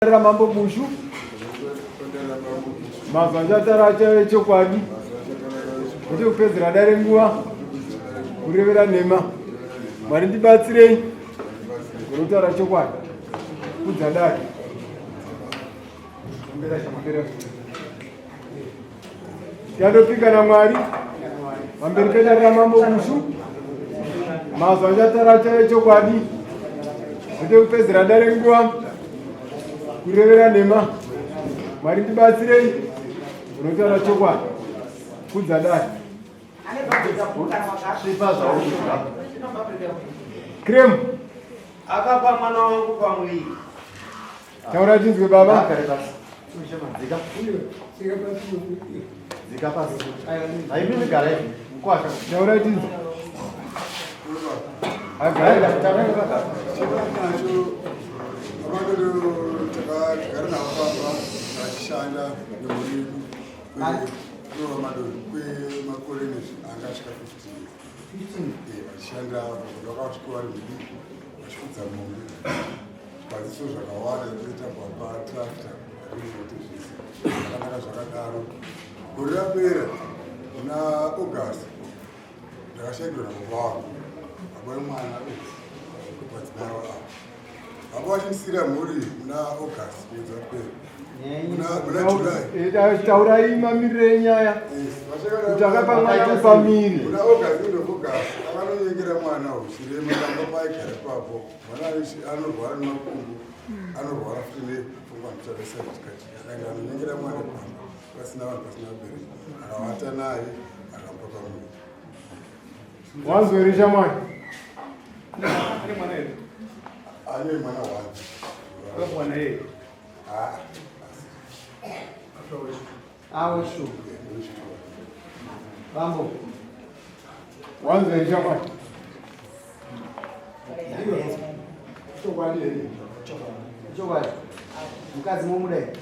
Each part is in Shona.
Ramambo Bushu mazwa achatara achave chokwadi kwete kupedzera dare nguva kurevera nhema. Mwari ndibatsirei kunotaura chokwadi kudza dare. Tandopika naMwari pamberi pedare raMambo Bushu mazwa achatara achave chokwadi kwete kupedzera dare nguva kurevera nhema. Mwari ndibatsirei unotaura chokwadi kudza dare. Krem akapa mwana wangu pamuviri. Taura tinzwe baba. Dzika pasi. Haimimi garai. Mkwasha. Taura tinzwe. Takagara navo pamba vachishanda nemhuri yedu kurova madori kwemakore nezvi anga asvika 15 vachishanda vakasvika vari mudiki vachifudza mombe zvikwadziso zvakawanda zvatoita patractor atinoite zvese zvakanaka zvakadaro gore rapera muna August ndakashaikirwa nababa wangu, baba wemwana madzimai avo baba vachindisiira mhuri muna August mwedzi wapera muna July. Taurai mamiriro enyaya kuti akapa mwana pamiri. Muna August, end of August, akanonyengera mwana uyu chirema pamba paaigara ipapo. Mwana anorwara nemakumbo, anorwara futi nepfungwa ndichavaisa akaenda anonyengera mwana pamba pasina vanhu pasina vabereki akavata naye akamupa pamuviri. Wanzwa here shamwari? Ane mwana here? Ane mwana one. Mwana here? Ah. Awe shu. Bambo. Wanzwa here shamwari? Chokwadi here? Chokwadi. Mukadzi momuda here?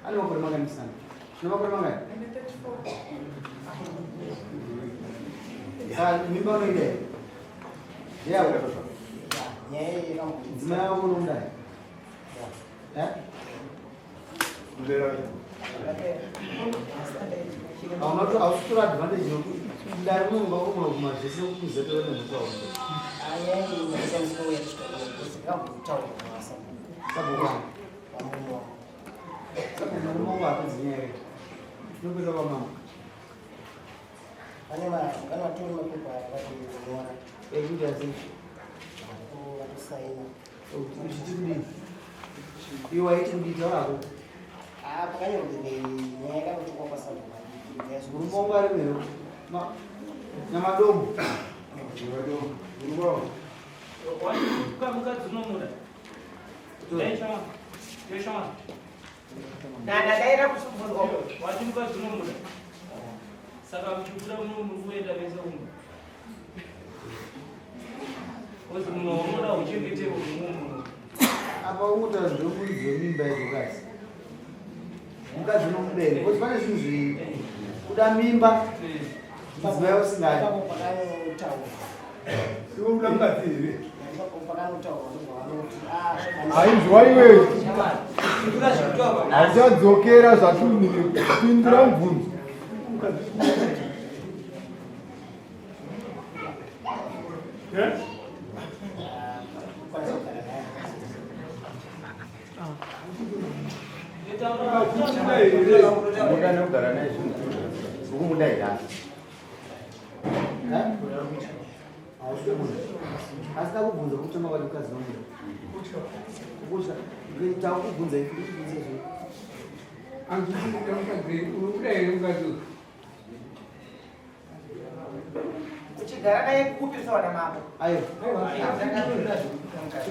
Ane makore mangani musana? Une makore mangani? Saka mimba unoida here? Ndeyako. Mudzimai wako unomuda here? Eh? Hausitora advantage yokuti dare unonga unoguma zvese kuzetora nemhuka Pane vatori mapepa vakanyora vatosaina. Uchiti kudii? Iwe waiti kudii taurako? Ah, pakanyorwa nyaya yakanotukwa kwasabhuku. Murume wangu ari mero. Nyamadomo. Mukadzi unomuda. Ndadaira kusubvunzwa. Wati mukadzi unomuda. Saka muchibuda muno muri kuenda vese umu. Ozi munhu waunoda uchengeterwa mumwe munhu. Apa ungotaura zvemuridzi wemimba yezvokadzi. Mukadzi unomudei. Because pane zvinhu zviri kuda mimba mudzimai usingadi. Ipapo pakanotaurwa. Iwe unoda mukadzi here? Ipapo pakanotaurwa ndobva vanoti ah zvakanaka. Hainzwa iwe. Hauchadzokera zvatumire pindura mubvunzo. Muda nekugara naye zvinhu ukumuda here asi? Asi takubvunza kutanga kwati mukadzi wangu. Kutya. Takubvunza ife kutibvunza izvo. Andikuda mukadzi, unomuda here mukadzi uyu? Uchigara naye kupi sawana mambo? Ayo.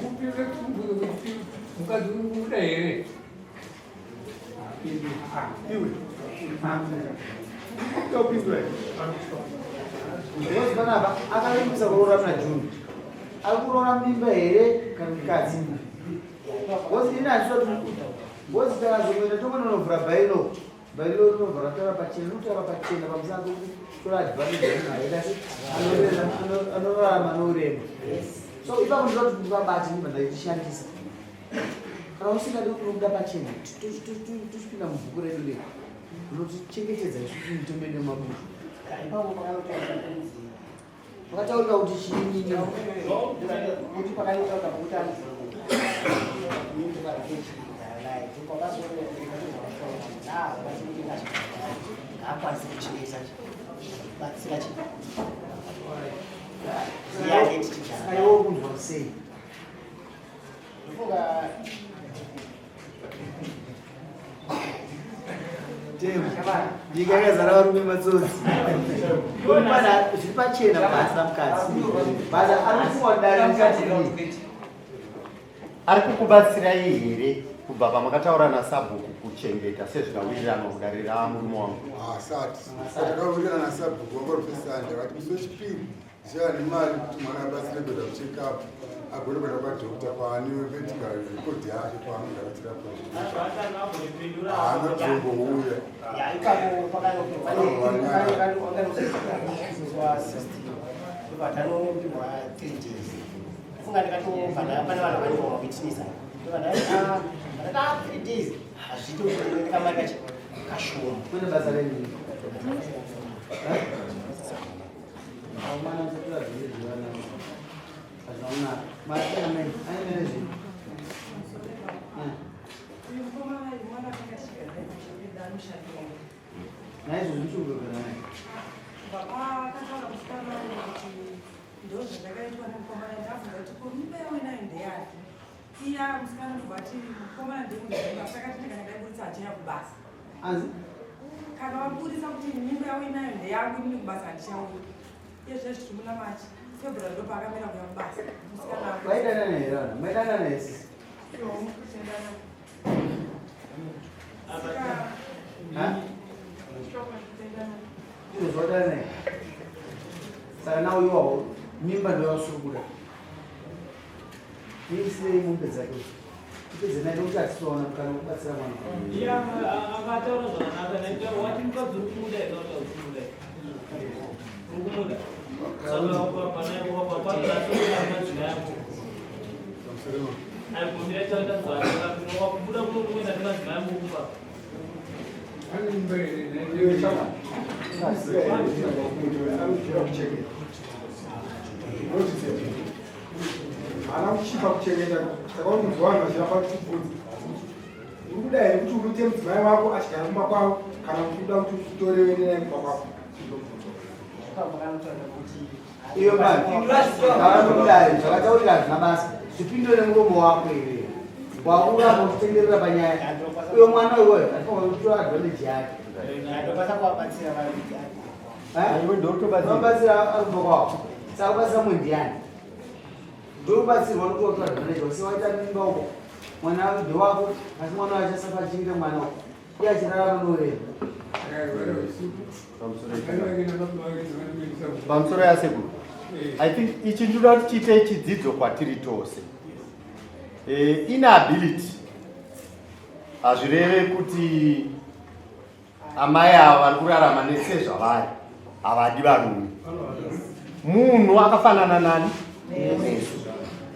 Kupinda kubvunza kuti mukadzi unomuda here? Iwe. Topindura. Because panapa akavimbisa kuroora muna June. Ari kuroora mimba here kana mukadzi? Because ini handisati because takazokuenda tokononovhura bhailo. Bhailo rinobva rataura pachena, rinotaura pachena pamusana pekutora advantage yemunhu aita se anorarama nourema. So ipapo ndinoda kuti ndivabate ndibva ndaichishandisa. Kana usingadi kunobuda pachena, tochipinda mubhuku redu rei rinotichengetedza isusu mitombo yedu yemabudo. Ipapo pakanotaura kunzi Pakataurika kuti chiinini kuti pakanotaura kuti anzi ngaakwanise kuchengeta batsira chi yake tichigara. Saka iwe uri kunzwa sei? Ndofunga Nyika yakazara varume matsotsi. Pana zviri pachena basa mukadzi. Basa ari kuwa dare mukadzi rii. Ari kukubatsirai here kubva pamakataura nasabhuku kuchengeta sezvikawirirana kudare ramurume wangu? Asati takawirirana nasabhuku wanga uri pesande, akati musi wechipiri ndichava nemari kuti mwana abatsire kuenda kucheckup, agone kuenda kwadoctor kwaane medical record yake kwaanogara achirapwa. Haana kuzombouya. Ya, ipapo pakanopiwa wa 16, patanopihwa 3 days. Funga ndikatobva pane vanhu vanenge vawitnessa, ndobva ndati 3 days hazviiti kuti ndikamari kachi kashoma. Kune basa renyu. Aumana musatora zviri zvivana. Hazvauna. Mari amai, aine nezvi. Uyu mukomana, uyu mwana akasvika anoshandira. Naizvozvo ndichikugara naye. Baba akataura musikana wangu kuti ndo zvandakaitwa nemukomana. Ndabvunza kuti ko mimba yawe nayo ndeyani? Iya musikana ndobva ati mukomana ndemunhu, saka titi kana ndaiburitsa achiya kubasa. Anzi Kana waburisa kuti mimba yawe nayo ndeyangu, inini kubasa handichauyi. Iye zvinezvi tiri muna March, February ndo paakamira kuya kubasa musikana wangu. Maidanana here vana? Maidanana here sisi? Kutendana. Ha? Kutendana. Izvo zvadanana here? Saka nawo iwawo mimba ndoyausiri kuda. Muisirei mombe dzake. Tipedze naye nokuti hatitoona mukana wekubatsira mwana. Iye akataura zvakanaka naita wati mukadzi uri kumuda here kana kuti hausi kumuda? Uri kumuda, saka ukabva naye ukabva pamadzimai ako aigomira chaita wakubuda kuno kuenda nemadzimai ako kumba. Iwe chama anochira kuchengeta, haana kuchipa kuchengeta. Saka unonzwa vanhu vachiramba kuchibvunza, uri kuda here kuti unoite mudzimai wako achigara kumba kwavo, kana kuti uda kuti utore uende naye kumba kwako? Ipapo pakanotaura kuti Iyo bani. Ngavanokudayo zvakataurika hazvina basa. Zvipindure nemuromo wako iwewe. Wakuramba uchitenderera panyaya. Uyo mwana iwoyo atifanira kutora advantage yake. Ndokwanisa kuvabatsira vaviri. Iwe ndokutobatsira. Unobatsira ari kumba kwako. Saka kubatsira mwe ndiani? Ndokubatsirwa nokutora advantage. Usi waita mimba uko. Mwana ndewako, asi mwana wacho asafa achichengeta mwana uko. Iye achirarama nourema. Pamusoro yasekuru, I think ichi ndinoda kuti chiite chidzidzo kwatiri tose. Inability hazvireve kuti amai ava vari kurarama nesezvavari havadi varume. Munhu akafanana nani nesu.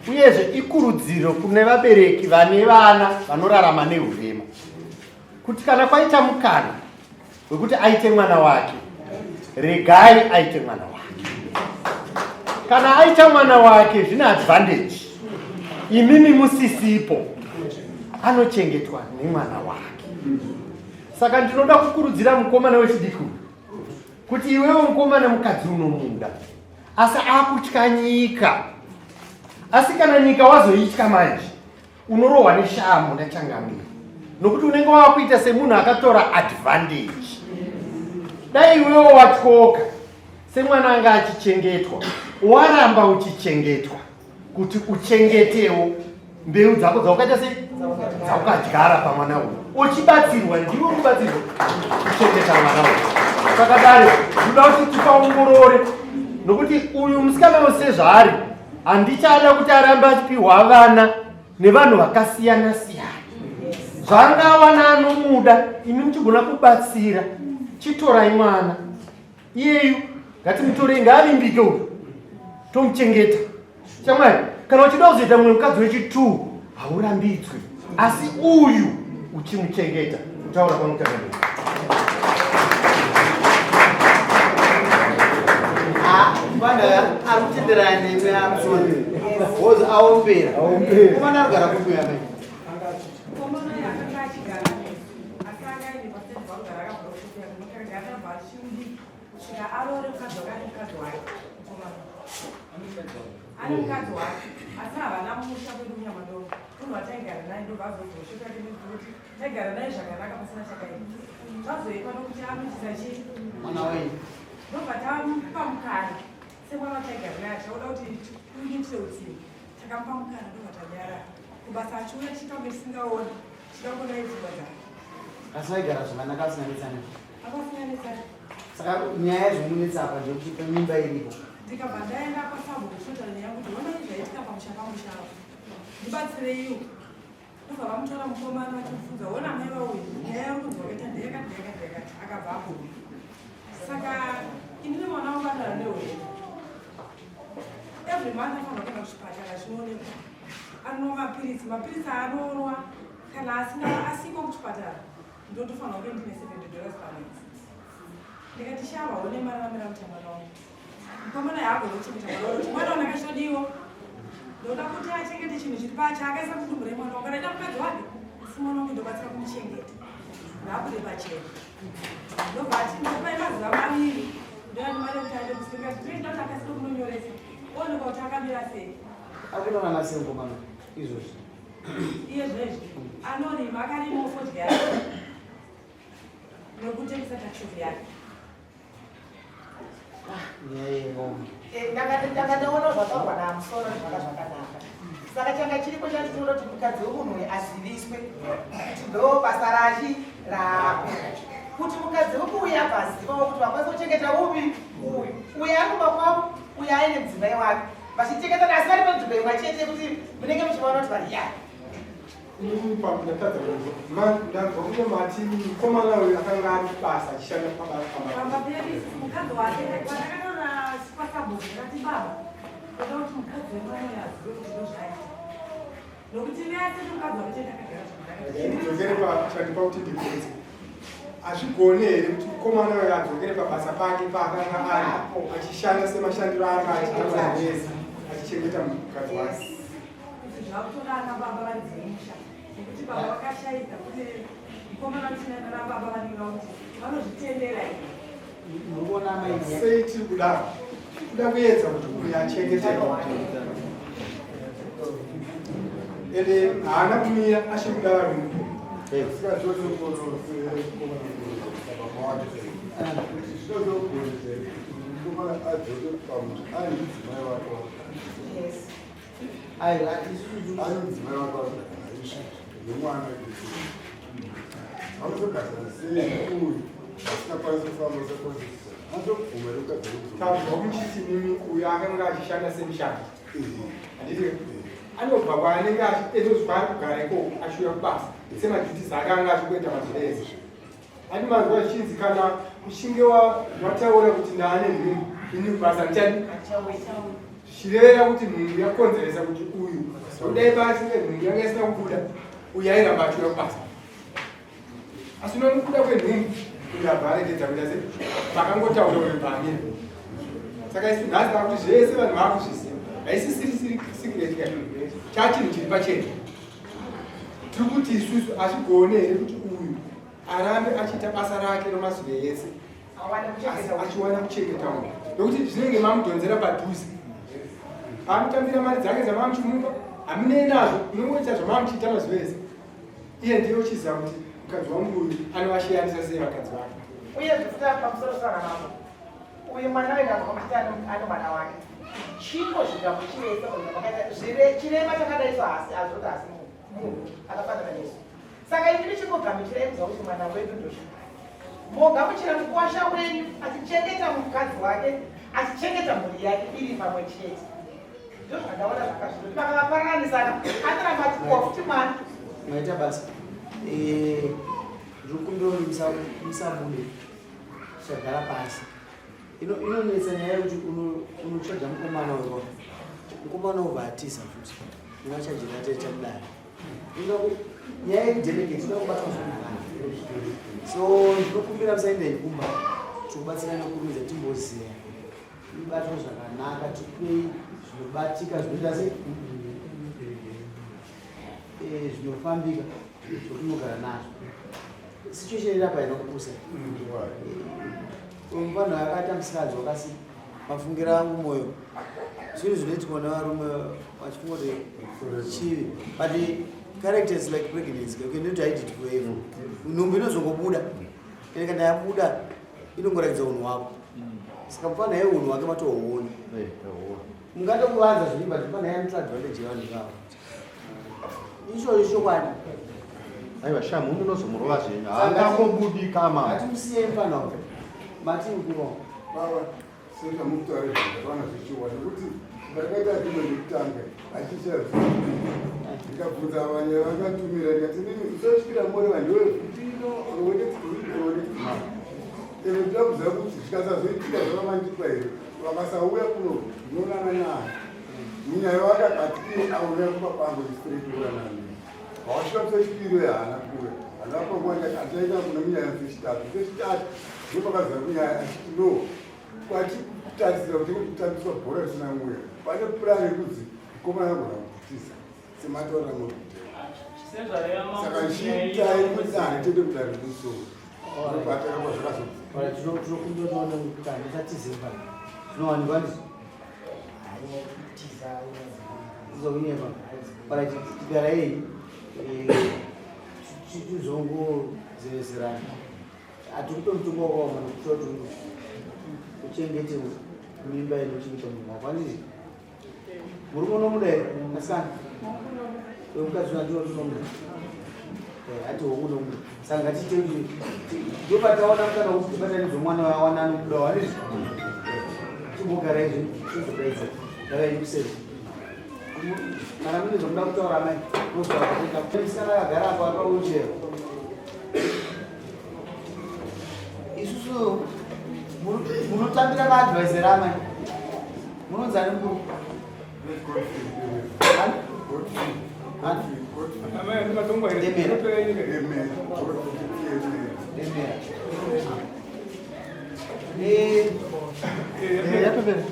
Uyezve ikurudziro kune vabereki vane vana vanorarama neurema kuti kana kwaita mukana wekuti aite mwana wake, regai aite mwana wake. Kana aita mwana wake zvine advantage, imimi musisipo anochengetwa nemwana wake. Saka ndinoda kukurudzira mukomana wechidiki uyu kuti iwewe mukomana, mukadzi unomuda, asi akutya nyika. Asi kana nyika wazoitya manje, unorohwa neshamhu nachangamire, nokuti unenge wakuita semunhu akatora advantage. Dai iwewo watyoka semwana anga achichengetwa, waramba uchichengetwa kuti uchengetewo mbeu dzako dzaukaita sei, dzaukadyara pamwana uyu, uchibatsirwa, ndiwe kubatsirwa kuchengeta mwana uyu. Saka dare ndoda kuti tipaongorore, nokuti uyu musikana wose zvaari handichada kuti arambe achipiwa vana nevanhu vakasiyana siyana. Zvaangawana anomuda, imi muchigona kubatsira, chitorai mwana iyeyu, ngatimutorei, ngaavimbike uyu, tomuchengeta. Shamwari, kana uchida kuzoita mumwe mukadzi wechi2, haurambidzwi. Asi uyu uchimuchengeta. Kutaura kwangu takadai. Mwana ari kutenderana nemi amusoni. Wozi aombera. Mwana arikugara kupi uya mai? Mukomana uyu akanga achigara nesu asi anga aine pastate paanogara akabva kuSofia kunotakagara tabva achimudiki kusvika aroore mukadzi wake ane mukadzi wake mukomana ane mukadzi wake asi havana musha kwedu kunyamadongo munhu wataigara naye ndobva azobva ake nekuti taigara naye zvakanaka pasina chakaipa zvazoipa nokuti amitisa chii Mwana wenyu. Ndobva tamupa mukana semwana wataigara naye achauda kuti timuitire utsinye. Takamupa mukana ndobva tanyarara. Kubasa achiuya tichiita kunge tisingaoni, tichida kuona pfungwa dzake. Asi vaigara zvakanaka vasinganetsani. Apasinganetsani. Saka nyaya yezvomunetsa apa ndeyekuti mimba iripo. Ndikabva ndaenda kwasabhuku tichinotaura nyaya kuti honai zvaitika pamusha pamusha apa. Ndibatsireiwo. Ndobva vamutora mukomana vachimubvunza hona amai vauyu nyaya yauri kunzi wakaita ndeyakati ndeyakati ndeyakati akabva abvuma. Saka ini nemwana wangu anogara nehurema. Every month anofanirwa kuenda kuchipatara achinoonekwa. Anonwa mapiritsi, mapiritsi aanonwa kana asina asiko kuchipatara ndotofanirwa kunge ndine 70 dollars pamwedzi. Ndikati shava une mari vamira kuti mwana wangu. Mukomana haagoni kuchengeta mwana wangu. Mwana wangu akachodiwa. Ndoda kuti achengete chinhu chiri pacho akaisa mudumbu remwana wangu. Kana mukadzi wake asi mwana wangu ndobatsira kumuchengeta. Ngaabude pachena. Ndobva ati ndopai mazuva maviri. Ndoani mari yekuti aende kusinga. Ndinoita kuti akasike kunonyoresa. Oonekwa kuti akamira sei. Akutorana sei mukomana izvozvi? Iye zvezvi anorima akarima fodya yake. Nekutengesa tuckshop yake. Eh, ndakatoona zvataurwa namusoro zvaka zvakanaka saka changa chiripo chandinoda kuti mukadzi wemunhu uyu aziviswe kuti ndo basa rachi rako kuti mukadzi wekuuya abva azivawo kuti vakwanisa kuchengeta upi uyu uyu ari kumba kwavo uyu aine mudzimai wake vachichengetana asi vari panzvimbo imwe chete yekuti munenge muchivaona kuti vari ya Inini ndatadza kunzwa. Ndanzwa kunge mati mukomana uyu akanga ari kubasa achishanda pabasa pamba. Pamba pedu isusu mukadzi wake pandakataura kwasabhuku ndakati baba ndoda kuti mukadzi wemwana uyu azive kuti ndozvaaita nokuti vese mukadzi wake chete akagara zvakanaka. Ndidzokere pachandipa kuti ndibvunze. Hazvigone here kuti mukomana uyu adzokere pabasa pake paakanga ari achishanda semashandiro aanga achiita mazuva ese achichengeta mukadzi wake? Kuti zvakutoda ana baba varidzi vemusha nekuti baba vakashaika kune mukomana musina nana baba vanenge vakuti vanozvitendera here? Munoona amai Sei tiri kudaro? Kuda kuedza kuti uyu achengeteke. Ende haana kumira achiri kuda varume. Ari mudzimai wake vakagara izvi nemwana vanozogarisana sei uyu asingakwanisi kufamba asingakwanisi anozobvuma here kugadzira Tabva muchiti mimi uyu akanga achishanda semushandi. Handiti anobva kwaanenge achiedozwa ari kugara ikoko achiuya kubasa semaduties ake anga achikuita mazuva ese. Handi manzwa zvichinzi kana uchinge wataura kuti ndaane nhumbu ini kubasa ndichadi zvichirevera kuti nhumbu yakonzeresa kuti uyu kudai pasinge nhumbu yanga isina kubuda uyu airamba achiuya kubasa asi unomukuda kwenhumbu uyu abva aregedza kuita se pakangotaura uyu paamira saka isu nhasi takuti zvese vanhu vaakuzviziva haisisiri secret ka chachinhu chiri pachena tiri kuti isusu hazvigone here kuti uyu arambe achiita basa rake remazuva ese achiwana kuchengeta uyu nokuti zvinenge mamudhonzera padhuze paanotambira mari dzake dzamamuchimupa hamunei nazvo unongoita zvamamuchiita mazuva ese iye ndiye uchiziva kuti mukadzi wangu uyu anovashiyanisa sei vakadzi vake uye zvifuta pamusoro sana mambo uyu mwana wega ane mwana wake chiko zvingamuchiresa chirema chakadai so hasi azvoti hasi munhu akafanana nesu saka imi tichingogamuchirai kuziva kuti mwana wedu ndozvimai mogamuchira mukwasha wenyu achichengeta mukadzi wake achichengeta mhuri yake iri pamwe chete ndozvandaona zvakazvino vakavapararanisana anoramba achikuwa futi mwana maita basa eh, ndiri kumbira kuti musabude tichagara pasi inonetsa nyaya yekuti unotsvaga mukomana uyo mukomana ubva atiza futi unachajira tete mudare. Nyaya yedelegate inoda kubatwa zvakanaka. So ndinokumbira musaenda kumba, tikubatsira nekurumidza timboziva ibatwa zvakanaka, tipei zvinobatika zvinoita sei zvinofambika zvokunogara nazvo. Situation iri apa inokupusa. Mufana akaita musikanzi wakasi mafungira angu moyo zvinhu zvinoitwa nevarume vachifunga kuti chivi, but character is like pregnancy, you cannot hide it forever. Nhumbu inozongobuda, ende kana yabuda inongoratidza unhu hwako. Saka mufana ye unhu hwake matohuona, mungatokuvanza zviri, but mufana ye anotora advantage yevanhu ivavo. Ichocho chokwadi. Aiwa shamu, munozomurova zvenyu, haangangobudi kama. Ngatimusiyei mufana uyu. Mati mukuru. Baba, sezvamukutaura zvakwana zvechiwa nekuti ndakaita agreement yekutanga achichaya, ndikabvunza vamwe vakatumira, ndikati nini usasvikira moreva ndiwe ino ronext. Ende ndoda kuziva kuti zvikasazoitika zvavamandipa here, vakasauya kuno ndinonana naye munyaya wake. Akati iye auya kumba kwangu straight uranani. Hawasvika kusechipiri haana kuuya, handapa nguva. Ndikati achaita kuna munyaya sechitatu, sechitatu ndopakaziva kunyaya achiti no, kwachikutarisira kuti kutambiswa bhora risina mweya. Pane purani yekuzi mukomana agona kutiza semataurira murikutema. Saka chiitai kuti handitende kudare kumusoro ndopatakapa zvakazobva. Tinokumbira tione mukana tisatize mfana zvinowanikwa ndizvo zokunyepa. Alright, tigarei tizongozevezerana. Hatikupe mutongo wakaoma nekuti kuti uchengete mimba inochengeta munhu wako, handiti? Murume unomuda here asikana? Wemukadzi unandiro tinomuda, ati hongu nomuda. Saka ngatiite kuti ndopataona mukana wekuti tibatanidzwe mwana wawana anomudawo, handiti? Timbogara izvi tizodaidza ndavaini kuseri. Kana mune zvamuda kutaura mai, musikana akagara apo akauchera, isusu munotambira maadvisor amai. Munonzi ani mukuru? Ani? Demera. Demera. Yatopera.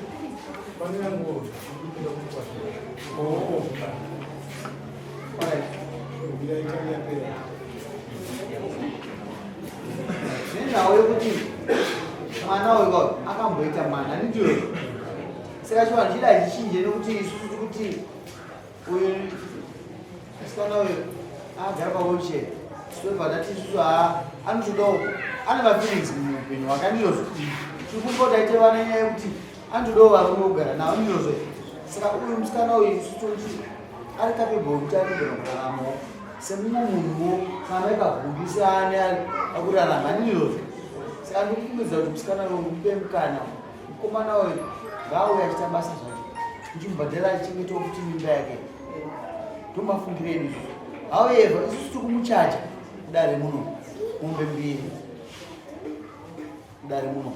Alright. Nenhau yekuti mwana uyu kwayo akamboita mwana nditiyo, saka chivanhu chida hachichinje nekuti isusu tikuti uyu musikana uyu agara pawheelchair, tobva tati isusu haa anotodawo, ane mafeelings muupenyu hwake, andizvozvo? Tiri kuti aite vana nyaya yekuti anotodawo varume kugara navo, andizvozvo? Saka uyu musikana uyu isusu toti ari capable kuti anogona kuraramawo semumwe munhuwo kana ikagumbi seane akurarama, andizvozvo? Saka ndikukumbidza kuti musikana uyu mupe mukana. Mukomana uyu ngaauye achiita basa zvake, muchimubhadhara, achichengetawo futi mimba yake. Ndomafungiro edu isusu. However, isusu tiri kumuchaja kudare muno mombe mbiri. Kudare muno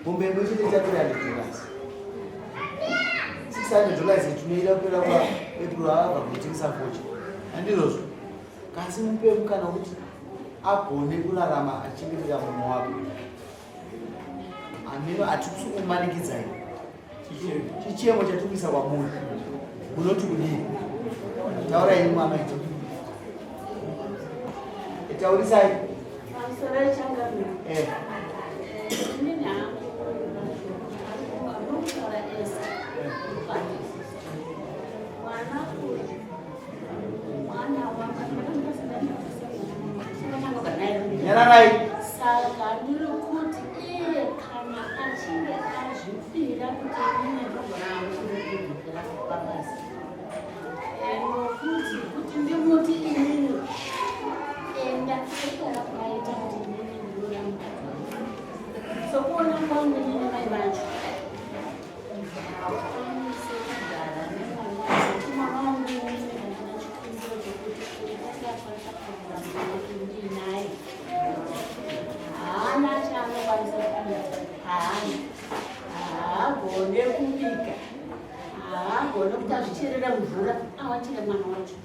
mombe imwe chete ita $300, $600 tinoida kupera kwaApril avabva kunotengesa focha, handizvozvo? Kasi mupe mukana wekuti agone kurarama achichengetera mumwe wake. Hameno, hatikusi kumanikidzai, chichemo chatikuisa kwamuri. Munoti kudii? Taurai imwe amai, taurisai. Pamusoro changamire. Inini hangu anokutaura ese mwana uyu mwana Nyararai. Saka ndiri kuti iye kana achinge azvipira kuti inini ndogona kudzokera pabasa, nokuti kuti ndimuti inini enda ekara kwaita kuti inini ndiuya mukadzi wangu, sokuona kwangu inini mai vacho hakwanise kugara nemwana wake. Mwana wangu inini handina chikumbiro chekuti ungakwanisa kurarama nekuti ndiinaye, haana chaanokwanisa kuita, haana, haagone kubika, haagone kuti azvicherere mvura awachire mwana wacho.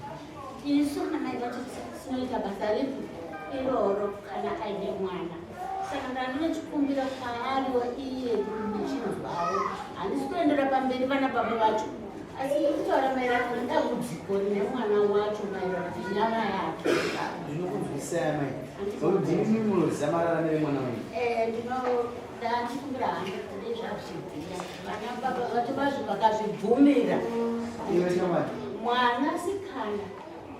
Isu amai vacho tinoita basa ripi iroro kana aine mwana. Saka ndandine chikumbiro kwaariwo iye ndichinzwawo. Handisi kuendera pamberi vana baba vacho. Asi ndiri kutaura maererano nedambudziko rine mwana wacho maererano nenyama yake. Ndinokunzwisisai amai. Nokuti ndimi munoziva mararamiro emwana wenyu. Eh, ndinoda ndikumbira hangu kuti zvazvibvira. Vana baba vacho vazvo vakazvibvumira. Iwe shamwari. Mwana sikana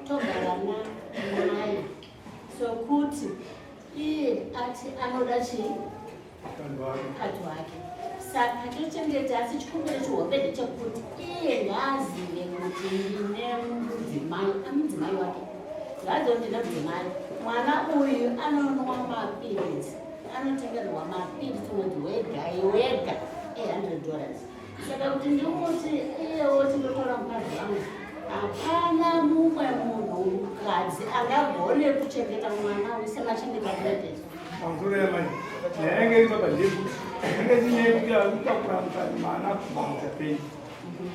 togara naye sokuti iye ati anoda chii? Mukadzi wake. Saka tochengeta asi chikumbiro chihombe ndechekuti iye ngaazive kuti ndine mudzimai, amudzimai wake. Ngaazive kuti ndine mudzimai. Mwana uyu anonwa mapiritsi, anotengerwa mapiritsi mwedzi wega wega e100 dollars. Saka kuti ndimuti iyewo tindotora mukadzi wangu, hapana mumwe munhu mukadzi angagone kuchengeta mwana uyu semachengeta kunoita. Pamusoro yamai, nyaya yange iri baba ndeyekuti yanga isiri nyaya yekuti akutakura mukadzi mwana kubva muchapei.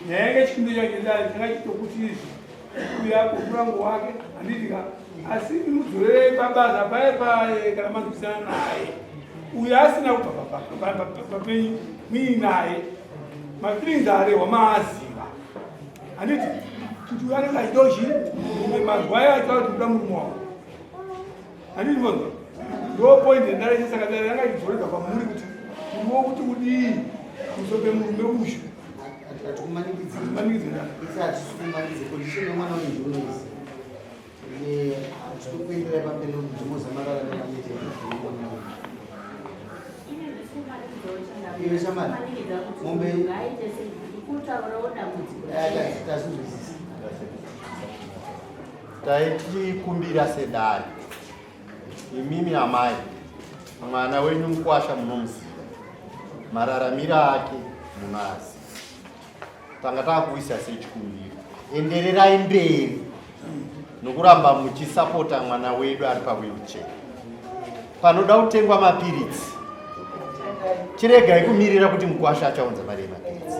Nyaya yanga chikumbiro chake changa chitokuti izvi uya kukurango wake handiti ka asi mudzorerei pabasa paye paye kana manzwisana naye uyo asina kubva papenyu muinaye mafeelings arehwa maaziva handiti kuti uyo anenge achidochi mazwa ayo achitaura kuti kuda murume wako Handiti monzwa? Ndo point yandaraisa saka dare ranga ichidzorega kwamuri kuti murume wokuti udii pamusoro pemurume uyu. Hatikumanikidzi. Hatikumanikidzi na. Isi hatisi kumanikidzi condition yemwana uyu ndinoizi. Ne hatisi kuenderera pamberi nekuti mozamarara nemamete emwana uyu. Iwe shamari, mombe tazvinzwisisa. Taitikumbira sedare, imimi amai, mwana wenyu mukwasha munomuziva, mararamiro ake munoaziva. Tanga takuisa sechikumbiro, endererai mberi nokuramba muchisapota mwana wedu ari pawheelchair. Panoda kutengwa mapiritsi, chiregai kumirira kuti mukwasha achaunza mari yemapiritsi.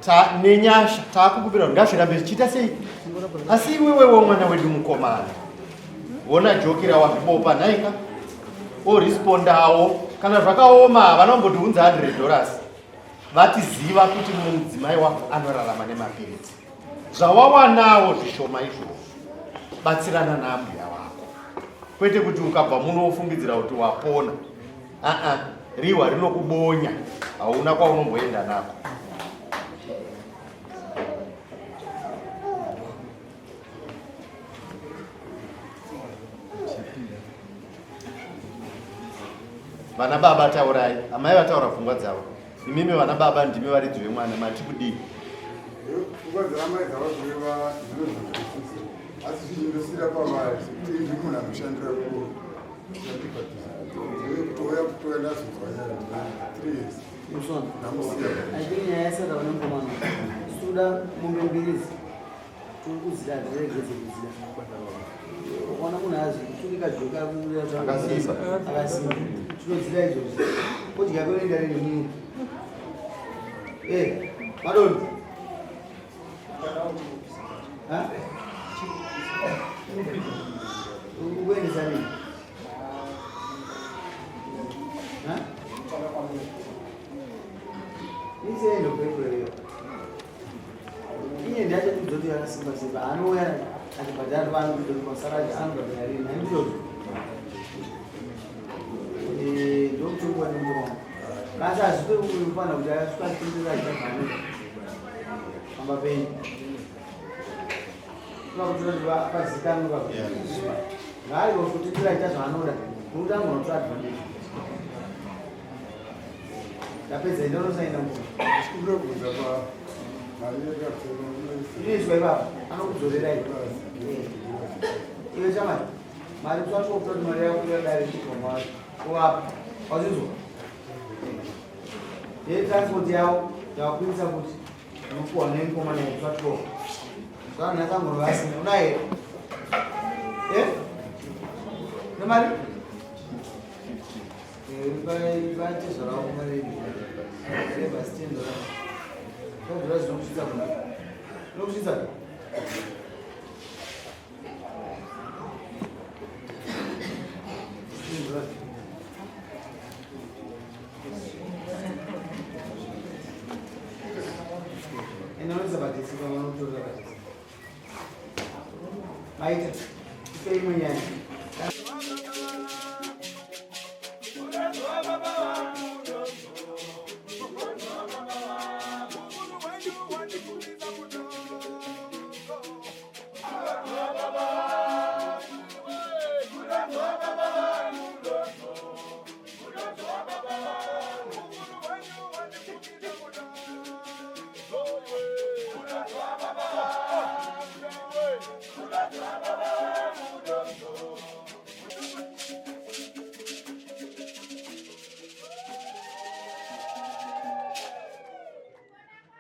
Ta, nenyasha takukumbira kuti ngazvirambe zvichiita sei asi iwewewo mwana wedu mukomana wona joki rawazvibopa nhaika orespondawo kana zvakaoma havana kumbotiunza 100 dollars vatiziva kuti mudzimai wako anorarama nemapiritsi zvawawanawo zvishoma izvozvo batsirana naambuya wako kwete kuti ukabva muno wofungidzira kuti wapona aa rihwa rinokubonya hauna kwaunomboenda nako vana baba taurai amai vataura pfungwa dzavo imimi vana baba ndimi varidzi vemwana mati kudii pfungwa dzaamai dzavazoreva ndinozvinzwisisa asi zvichindosira pavari sekuti ndi munhu anoshandira kuru I think nyaya yasara vane mukomana tinoda mombe mbiri idzi tiri kuzida hatiregedze kuzida ukaona munhu azi turika joka Akasimba. akasimba tinodzida izvozvo odya kunoenda riri munhu Eh, madoni Ha? Ukuendesa nini? Ha? Ise ndo April iyo. Iye ndiye achatudza kuti yakasimba simba. Anouya achibhadhara vanhu kuti masara anobhadhara rini. Handizvozvo. Eh, ndokutongwa nemuromo. Kasi hazvipe kufanira kuti asvika achitendera achitavhana. Pamba penyu. Pazikanwa pa. Ngaari kutendera aita zvaanoda. Nokuti angonotora advantage. Ndapedza ndinosaina munhu. Ndinobvunza pa mari yekatoro. Inoiswa ipapo anokudzorera ipo. Iwe chamai, mari usati wokuta kuti mari yako yadare chibva uvapa. Wazvinzwa? Yetransport yavo yawakwirisa kuti unopuwa nemukomana usati wo. Saka nhasi angorova asina. Unaye here? Eh? Nemari? Inoisa padhesi pamwe unotorera padhesi. Maita. Ipe imwe nyaya.